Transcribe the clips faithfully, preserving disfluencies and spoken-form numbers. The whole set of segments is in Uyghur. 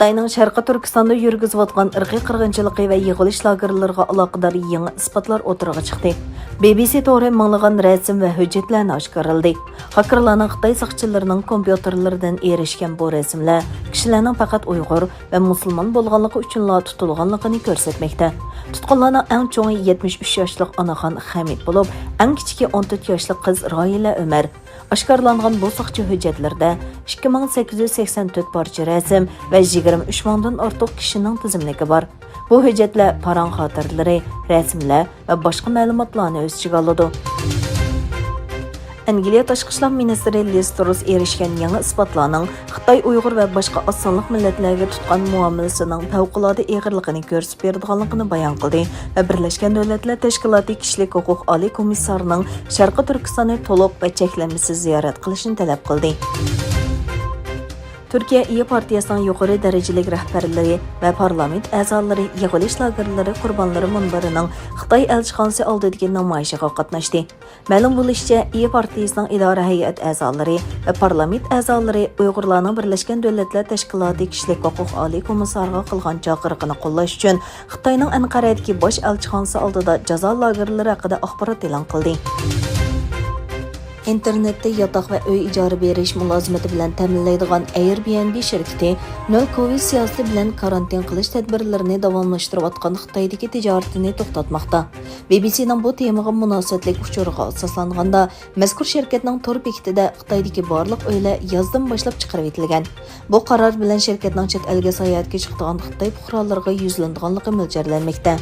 خىتاينىڭ شەرقىي تۈركىستاندا يۈرگۈزۈۋاتقان ئىرقىي قىرغىنچىلىقى ۋە يىغىۋېلىش لاگېرلىرىغا ئالاقىدار يېڭى ئىسپاتلار ئوتتۇرىغا چىقتى. بى بى سى تورى مىڭلىغان رەسىم ۋە ھۆججەتلەرنى ئاشكارىلىدى. ھاكېرلارنىڭ خىتاي ساقچىلىرىنىڭ كومپيۇتېرلىرىدىن ئېرىشكەن بۇ رەسىملەر كىشىلەرنىڭ پەقەت ئۇيغۇر ۋە مۇسۇلمان بولغانلىقى ئۈچۈنلا تۇتۇلغانلىقىنى كۆرسەتمەكتە. تۇتقۇنلارنىڭ ئەڭ چوڭى يەتمىش ئۈچ ياشلىق ئاناخان خەمىت بولۇپ، ئەڭ كىچىكى ئون تۆت ياشلىق قىز رايىلە ئۆمەر. ئاشكارىلانغان بۇ ساقچى ھۆججەتلىرىدە ئىككى مىڭ سەككىز يۈز سەكسەن تۆت پارچە رەسىم ۋە يىگىرمە ئۈچ مىڭدىن ئارتۇق كىشىنىڭ تىزىملىكى بار. بۇ ھۆججەتلەر پاراڭ خاتىرىلىرى، رەسىملەر ۋە باشقا مەلۇماتلارنى ئۆز ئىچىگە ئالىدۇ. ئەنگلىيە تاشقى ئىشلار مىنىستىرى لىز تۇرۇس ئېرىشكەن يېڭى ئىسپاتلارنىڭ خىتاي ئۇيغۇر ۋە باشقا ئاز سانلىق مىللەتلەرگە تۇتقان مۇئامىلىسىنىڭ پەۋقۇلئاددە ئېغىرلىقىنى كۆرسىتىپ بېرىدىغانلىقىنى بايان قىلدى ۋە بىرلەشكەن دۆلەتلەر تەشكىلاتى كىشىلىك ھوقۇق ئالىي كومىسسارىنىڭ شەرقىي تۈركىستاننى تولۇق ۋە چەكلەنمىسىز زىيارەت قىلىشىنى تەلەپ قىلدى. تۈركىيە ئىيى پارتىيەسىنىڭ يۇقىرى دەرىجىلىك رەھبەرلىرى ۋە پارلامېنت ئەزالىرى يىغىۋېلىش لاگېرلىرى قۇربانلىرى مۇنبىرىنىڭ خىتاي ئەلچىخانىسى ئالدىدىكى نامايىشىغا قاتناشتى. مەلۇم بولۇشىچە، ئىيى پارتىيەسىنىڭ ئىدارە ھەيئەت ئەزالىرى ۋە پارلامېنت ئەزالىرى ئۇيغۇرلارنىڭ بىرلەشكەن دۆلەتلەر تەشكىلاتى كىشىلىك ھوقۇق ئالىي كومىسسارىغا قىلغان چاقىرىقىنى قوللاش ئۈچۈن خىتاينىڭ ئەنقەرەدىكى باش ئەلچىخانىسى ئالدىدا جازا لاگېرلىرى ھەققىدە ئاخبارات ئېلان قىلدى. ئىنتېرنېتتا ياتاق ۋە ئۆي ئىجارە بېرىش مۇلازىمىتى بىلەن تەمىنلەيدىغان ئېيربىئېنبى شىركىتى نۆل كوۋىد سىياسىتى بىلەن كارانتىن قىلىش تەدبىرلىرىنى داۋاملاشتۇرۇۋاتقان خىتايدىكى تىجارىتىنى توختاتماقتا. بى بى سىنىڭ بۇ تېمىغا مۇناسىۋەتلىك ئۇچۇرىغا ئاساسلانغاندا، مەزكۇر شىركەتنىڭ تور بېكىتىدە خىتايدىكى بارلىق ئۆيلەر يازدىن باشلاپ چىقىرىۋېتىلگەن. بۇ قارار بىلەن شىركەتنىڭ چەت ئەلگە ساياھەتكە چىقىدىغان خىتاي پۇقرالىرىغا يۈزلىنىدىغانلىقى مۆلچەرلەنمەكتە.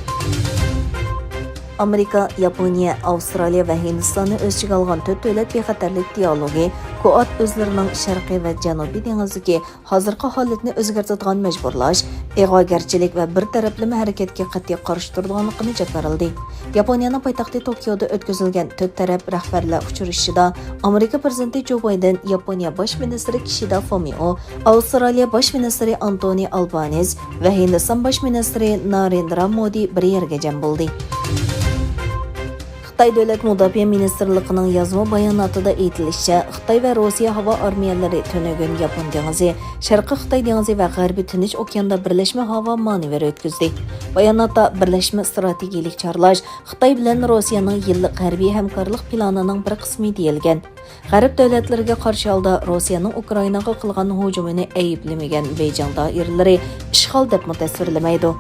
ئامېرىكا، ياپونىيە، ئاۋسترالىيە ۋە ھىندىستاننى ئۆز ئىچىگە ئالغان تۆت دۆلەت بىخەتەرلىك دىئالوگى، كوئاد، ئۆزلىرىنىڭ شەرقىي ۋە جەنۇبىي دېڭىزدىكى ھازىرقى ھالەتنى ئۆزگەرتىدىغان مەجبۇرلاش، ئىغۋاگەرچىلىك ۋە بىر تەرەپلىمە ھەرىكەتكە قەتئىي قارشى تۇرىدىغانلىقىنى جاكارلىدى. ياپونىيەنىڭ پايتەختى توكيودا ئۆتكۈزۈلگەن تۆت تەرەپ رەھبەرلەر ئۇچرىشىشىدا ئامېرىكا پىرېزىدېنتى جو بايدېن، ياپونىيە باش مىنىستىرى كىشىدا فۇمىئو، ئاۋسترالىيە باش مىنىستىرى ئانتونى ئالبانېز ۋە ھىندىستان باش مىنىستىرى نارېندرا مودى بىر يەرگە جەم بولدى. خىتاي دۆلەت مۇداپىئە مىنىستىرلىقىنىڭ يازما باياناتىدا ئېيتىلىشىچە، خىتاي ۋە روسىيە ھاۋا ئارمىيەلىرى تۈنۈگۈن ياپون دېڭىزى، شەرقىي خىتاي دېڭىزى ۋە غەربىي تىنچ ئوكياندا بىرلەشمە ھاۋا مانېۋىرى ئۆتكۈزدى. باياناتتا بىرلەشمە ئىستراتېگىيەلىك چارلاش، خىتاي بىلەن روسىيەنىڭ يىللىق ھەربىي ھەمكارلىق پىلانىنىڭ بىر قىسمى دېيىلگەن. غەرب دۆلەتلىرىگە قارشى ھالدا روسىيەنىڭ ئۇكرائىناغا قىلغان ھۇجۇمىنى ئەيىبلىمىگەن بېيجىڭ دائىرىلىرى ئىشغال دەپمۇ تەسۋىرلىمەيدۇ.